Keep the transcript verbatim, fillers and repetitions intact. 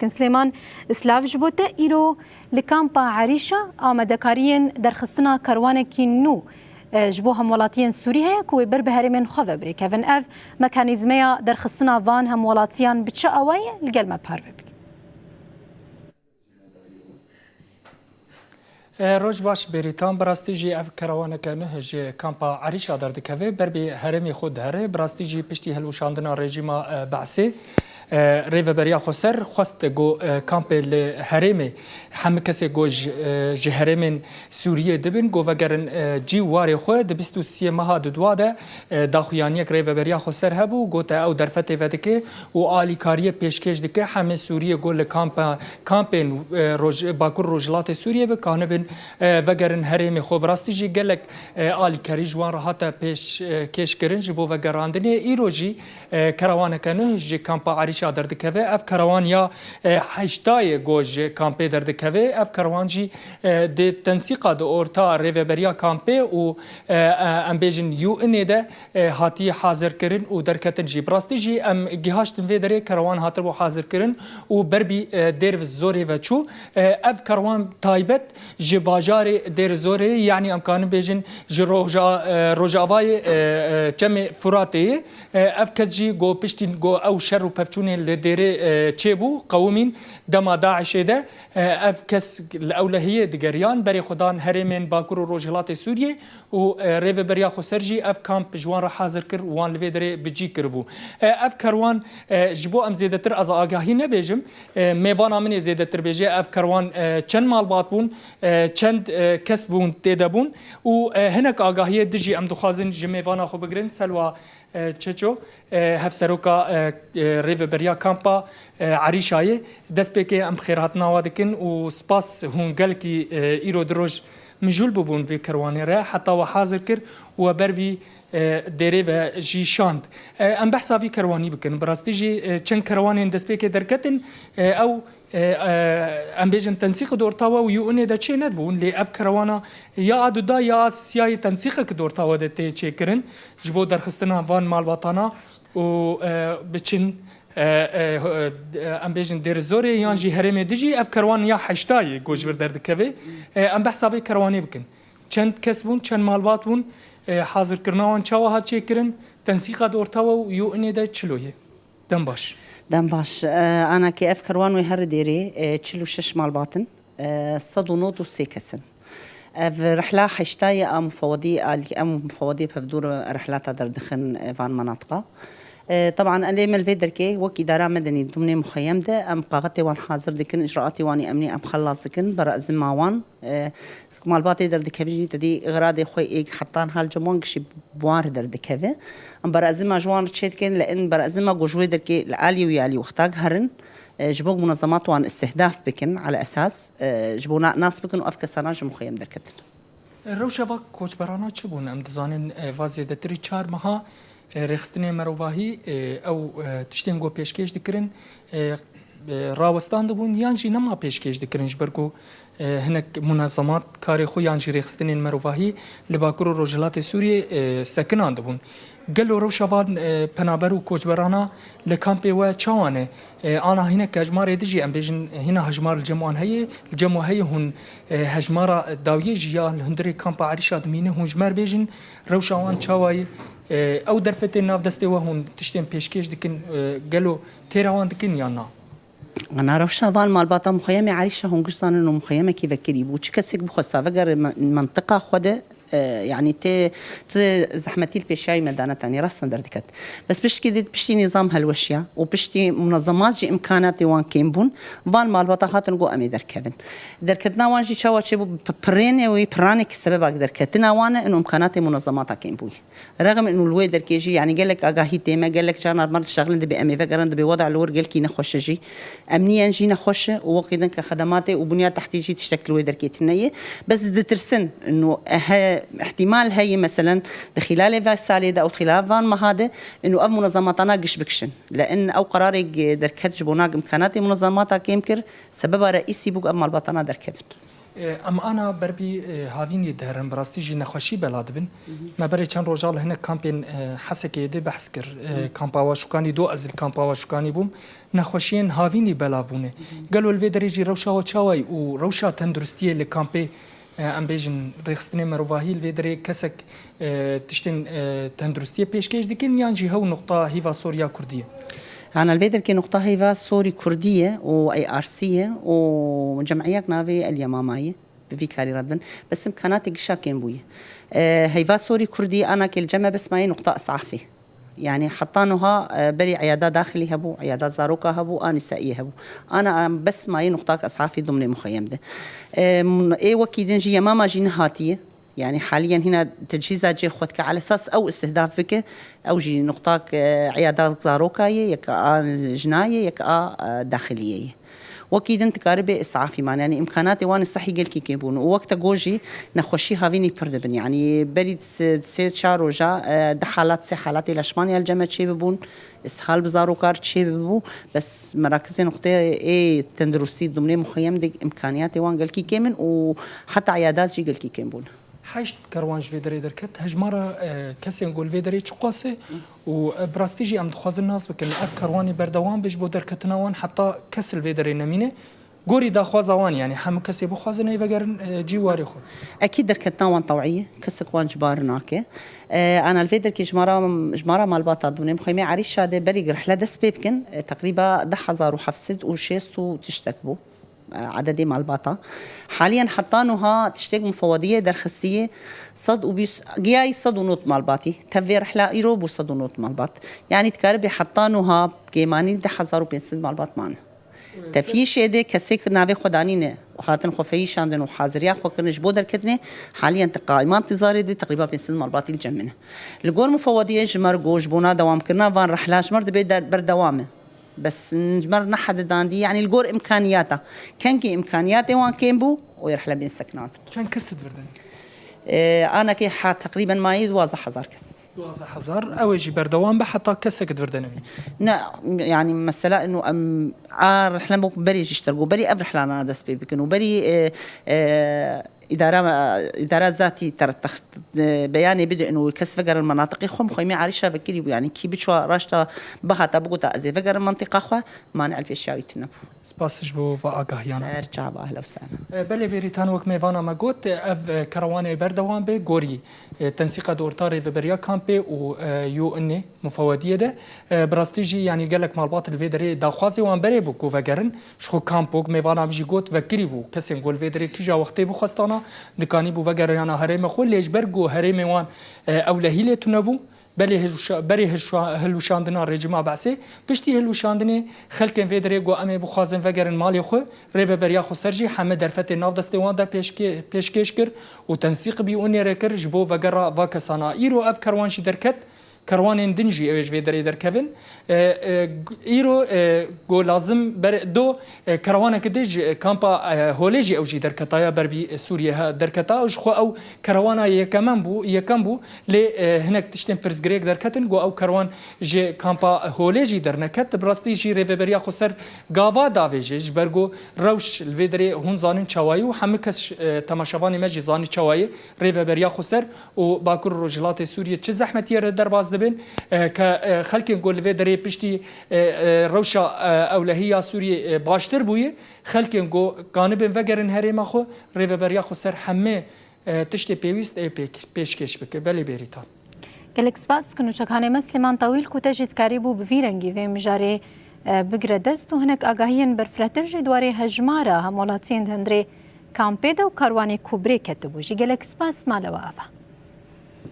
Kin Silêman, silav ji bo te. Îro li kampa Erîşa amadekariyên derxistina kerwanekî nû, e, ji bo hemwelatiyên Sûrî heye ku wê ber bi herêmên xwe ve bi rê kevin. Ev mekanîzmeya derxistina van hemwelatiyan bi çi awayî ye? Li gel me parve bike. E, roj baş Bêrîtan, bi rastî jî ev kerwaneke nuh ji kampa Erîşa derdikeve, ber bi herêmê xwe dihere. Bi rastî jî piştî hilweşandina rejîma, e, Be'sê, e, Rêveberiya Xweser xwest ku, e, kampê li herêmê hemî kesê ku ji, e, ji herêmên Sûriyê dibin, ku vegerin, e, cî û warê xwe. Di bîst û sê meha dudwa de, e, daxuyaniyek Rêveberiya Xweser hebû, gote ew derfetê vedike û alîkariyê pêşkêş dike hemê Sûriyê ku li kampa, kampên, e, roj-, Bakur Rojhilatê Sûriyê bikanibin, e, vegerin herêmê xwe. Bi rastî jî gelek, e, alîkarî ji wan re hate pêş, e, kêş kirin ji bo vegerandinê. Îro jî, e, kerawaneke nuh ji kampa Erîşa derdikeve. Ev kerawan ya, e, heştayê ku ji kampê derdikeve. Ev kerawan jî, e, di tensîqa di orta rêveberiya kampê û, e, e, em bêjin U N'ê de, e, hatiye hazirkirin û derketin jî. Bi rastî jî em gihaştin vê derê, kerwan hatibû hazirkirin û ber bi, e, Dêr Zorê ve çû. E, ev kerwan taybet ji bajarê Dêr Zorê, yanî em kanin bêjin ji roja-, e, rojavayê, e, e, Çemê Furatê ye. E, ev kes jî ku piştî ku ew şer û pevçûnên li Dêrê, e, çêbû, qewimîn dema DAIŞê de, e, ev kes li ewlehiyê digeriyan, berê xwe dan herêmên Bakur û Rojhilatê Sûriyê. Û, e, Rêveberiya Xweser jî ev kamp ji wan re hazir kir û wan li vê derê bi cî kiribû. E, ev kerwan, e, ji bo em zêdetir ez agahî nebêjim, e, mêvana min ê zêdetir bêje, ev kerwan, e, çend malbat bûn, e, çend, e, kes bûn tê de bûn û, e, hinek agahiyê din jî em dixwazin ji mêvana xwe bigirin, Selwa, e, Çeço, e, hevseroka, e, e, Rêveberiya Kampa, e, Erîşayê. Destpêkê em xêrhatina we dikin û spas hûn gelkî, e, îro di roj mijûl bibûn vê kerwanê re, heta we hazir kir û we ber vî, e, dêrê ve jî şand. E, em behsa vî kerwanî bikin. Bi rastî jî, e, çend kerwanên destpêkê derketin, e, ew, e, e, em bêjin tensîq di orta we û U N'ê de çê nedibûn, lê ev kerwana ya a duda ya a sisiyayê tensîqek di orta we de tê çêkirin ji bo derxistina van malbatana û, e, biçin, e, e, e, em bêjin Dêrizorê yan jî herêmê dijî, ev kerwan ya heştayê ku ji vir derdikeve. E, em behsa vê kerwanê bikin. Çend kes bûn, çend malbat bûn, e, hazirkirina wan çawa hat çêkirin, tensîqa di orta we û U N'ê de çilo ye? Dem baş. Dem baş. E, anakê ev kerwan wê her dêrê, e, çil û şeş malbat in. E, sed û nod û sê kes in. Ev rihla heştayê a mufewedî alî, em mufewedî pevdûr rihla ta derdixin, e, van menatiqa. E, teban elê me li vê derkê wek îdara medenî dimnê muxeyem de em kaxetê wan hazir dikin, icraatê wan ê emnî em xelas dikin, berezima wan, e, malbatê derdikevin jî te dî xiradê xwe ê heta niha li cem wan gişî bi wan re derdikeve. Em berezima ji wan re çê dikin, li in berezima ku ji wê derkê li alî wî alî wexta giherin, e, ji bo munezemat wan istihdaf bikin, ala esas, e, ji bo na-, nas bikin û ev kesana ji muxeyem derketin. Rewşa va koçberana çi bûn? Em dizanin, e, va zêdetirî çar meha, e, rêxistinên merovahî, e, ew, e, tiştên ku pêşkêş dikirin, e, e, rawestandibûn yan jî nema pêşkêş dikirin, ji ber ku, e, hinek munezemat karê xwe yan jî rêxistinên merovahî li Bakur û Rojhilatê Sûriyê, e, sekinandibûn. Gelo rewşa van, e, penaber û koçberana li kampê we çawa ne? E, ana hinek hejmarê dijî, em bêjin, hîna hejmar li cem wan heye, li cem we heye hûn, e, hejmara dawiyê jî ya li hundirê kampa Erîşa dimîne, hûn ji me re bêjin, rewşa wan çawa ye? E, ew derfetên nav destê we hûn tiştên pêşkêş dikin, e, gelo têra wan dikin yan na? Ana rewşa van malbata muxeyemê Erîşa hûn giş zanin û muxeyemekî vekirî bû. Çi kesek bixwesta vegere me-, mentiqa xwe de, e, yanî tê, ti zehmetî li pêşiyayî me dane tenê, restan derdiket. Bes piştî dît, piştî nîzam helweşiya û piştî munezemat jî imkanatê wan kêm bûn, van malbata hatin got em ê derkevin. Derketina wan jî çawa çêbû, p-, pirênê wî, piranekî sebeba derketina wan e, ino imkanatê munezemata kêm bûyî. Rexm û li wê derkê jî, yanî gelek agahî tê me, gelek caran me dişexilin, dibê em ê vegerin, dibê weda li wir gelkî nexweş e jî. Emniyen jî nexweş e û wekî din ke xedematê û bunya tehtî jî tiştek li wê derkê tune ye. Bes ditirsin, û he, îhtîmal heye, meselen, di xîlalê ve salê de û di xîlal van meha de, û ev munezematana giş bikişin. Li in ew qerarê derket ji bo nak imkanatê munezemata kêm kir, sebeba reîsî bû ev malbatana derkevin. E, Em ana ber bi, e, havînî diherin, bi rastî jî nexweşî bela dibin. Me berê çend roja li hinek kampên, e, Hesekê de behs kir. E, Kampa Awaşûkanî do, ez li Kampa Awaşûkanî bûm. Nexweşiyên havînî belav bûne. Gelo li vê derê jî rewşa we çawa ye û rewşa tenduristiyê li kampê, e, em bêjin rêxistinê mirovahî li vê derê kesek, e, tiştên, e, tenduristiyê pêşkêş dikin yan jî hew nuqta hîva sor ya kurdî ye? Ana li vê derkê nuqta heyva sorî kurdî ye û A R C ye û cemiyek navê El Yamama ye. Bi vî karî re dibin. Bes imkanatê gişa kêm bûye. E, heyva sorî kurdî ana kê li cem me bes mayê nuqta isafê. Yani heta nuha, e, berî eyada daxilî hebû, eyada zaroka hebû, a nîsaiyê hebû. Ana em bes mayê nuqtak isafî dumnê muxeyem de. E, m-, ê wekî din jî Yamama jî nehatiye. Yani haliyen hîna tecihîza cê xwe dike. Alesas ew istihdaf bike, ew jî nuqtak, e, eyada zaroka ye, yek a jina ye, yek a, e, daxiliyê ye. Wekî din dikare bê îsafî man. Yani îmkanatê wan sehî gelkî kêm bûn. Û wek te got jî nexweşî havînî pir dibin. Yani berî se-, sê çar roja, e, di halat, sê halatê leşmanê el cem me çêbibûn, îshal bi zarokar çêbibû. Bes merakizê nuqteyê ê tenduristî dumnê muxeyem de îmkaniyatê wan gelkî kêm in û heta eyadat jî gelkî kêm bûn. Heşt kerwan ji vê derê derket. Hejmara, e, kesên ku li vê derê çiqas e û, e, bi rastî jî em dixwazin nas bikin. Ev kerwanê berdewam be ji bo derketina wan heta kes li vê derê nemîne. Gorî daxwaza wan, yani hemû kesê bixwazin ê vegerin, e, cî warê xwe. Ekîd derketina wan tewî ye, kesek wan ji bar nake. E, ana li vê derkê ji me re, ji me re malbata dûnê mixwîmê Erîşa de berî rihla dest pê bikin, e, teqrîba deh hezar û heft sed û şêst û tiştek bû. Ededê malbata. Haliyen heta nuha tiştek mufewediyê derxistiyê sed û bîst, giyayî sed û nod malbatî. Tev vê rihla îro bû sed û nod malbat. Yani dikare bê heta nuha kêmanî deh hezar û pênc sed malbat mane. Tefîşê de kesêk navê xwe danîne, hatin xwe feyîşandin û haziriya xwe kirin ji bo derketinê, haliyen te qaiman tizarê de teqrîba pênc sed malbatî li cem min e. Li gor mufewediyê ji me re got, ji bona dewamkirina van rihla ji me re dibe de-, berdewam e. Bes, m, ji me re nehedidandî, yani li gor imkaniyata. Kengî imkaniyatê wan kêm bû, û rihla bên sekinandin. Çend kes divirdin? E, anakê ha teqrîben mayî duwazdeh hezar kes. Duwazdeh hezar, ew ê jî berdewam be heta kesek divirde nemî? Ne, yani mesela inu em a rihla bok berî jî ji ter got, berî ev rihlana dest pê bikin û berî, e, e, Îdara, îdara zatî ter text, e, beyanê bide û kes vegerin menatiqê xwe, mixwîmê Arîşa vekirî bû, yani kî biçwa raşta bihata bigota ez ê vegerin mentiqa xwe, mane el pêşiya wî tune bû. Spas ji bo va agahiyana. Ser çava, ehla û sehla. E, belê Bêrîtan, wek mêvana me got, e, ev, e, kerwanê berdewam be, gorî, e, tensîqa di orta rêveberiya kampê û, e, yo inê mufewediyê de. E, bi rastî jî, yanî gelek malbat li vê derê daxwazê wan berê bû ku vegerin. Ji xwe kampok mêvana min jî got, vekirî bû. Kesên ku li vê derê kîja wextê bixwestana, dikanî bû vegeriyana herêmê xwe, lê ji ber ku herêmê wan, e, ewlehî lê tune bû, belê hilwişa-, berê hilwişa-, hilwişandina rejîma Be'sê, piştî hilwişandinê xelkên vê derê ku em ê bixwazin vegerin malê xwe, rêveberiya xweser jî heme derfetê nav destê wan de pêşkê-, pêşkêş kir û tensîq bî û nêre kir ji bo vegera va kesana. Îro ev kerwan jî derket, kerwanên din jî ew ê ji vê derê derkevin. E, e, îro, e, go lazim ber do, e, kerwaneke din ji kampa, e, Holê jî ew jî derketaya ber bî, e, Sûriye ha derketa. Ji xwe ew kerwana yekemen bû, yekem bû. Lê, e, hinek tiştên pirsgirêk derketin, go ew kerwan ji kampa Holê jî derneket. Bi rastî jî rêveberiya xweser gava davêje, ji ber go rewş li vê derê hûn zanin çawa ye û hemû kes, e, temaşevanê me jî zanî çawa ye. Rêveberiya xweser û Bakur û Rojhilatê Sûriyê çi zehmetiyê re derbas dibin, e, ke, e, xelkên ku li vê derê piştî, e, e, rewşa, e, ewlehî ya Sûriyê, e, baştir bûye, xelkên ku kanibin vegerin herêma xwe, rêveberiya xweser hemê, e, tiştê pêwîst ê pêk-, pêşkêş bike. Belê Bêrîtan. Gelek spas dikin û çekhanê me Silêman Tawîl ku te jî dikarîbû bi vî rengî vê mijarê, e, bigire dest û hinek agahiyên berfirehtir jî di warê hejmara hemwelatiyên di hundirê kampê de û karwanê Kubrê ketibû jî. Gelek spas, mala we ava.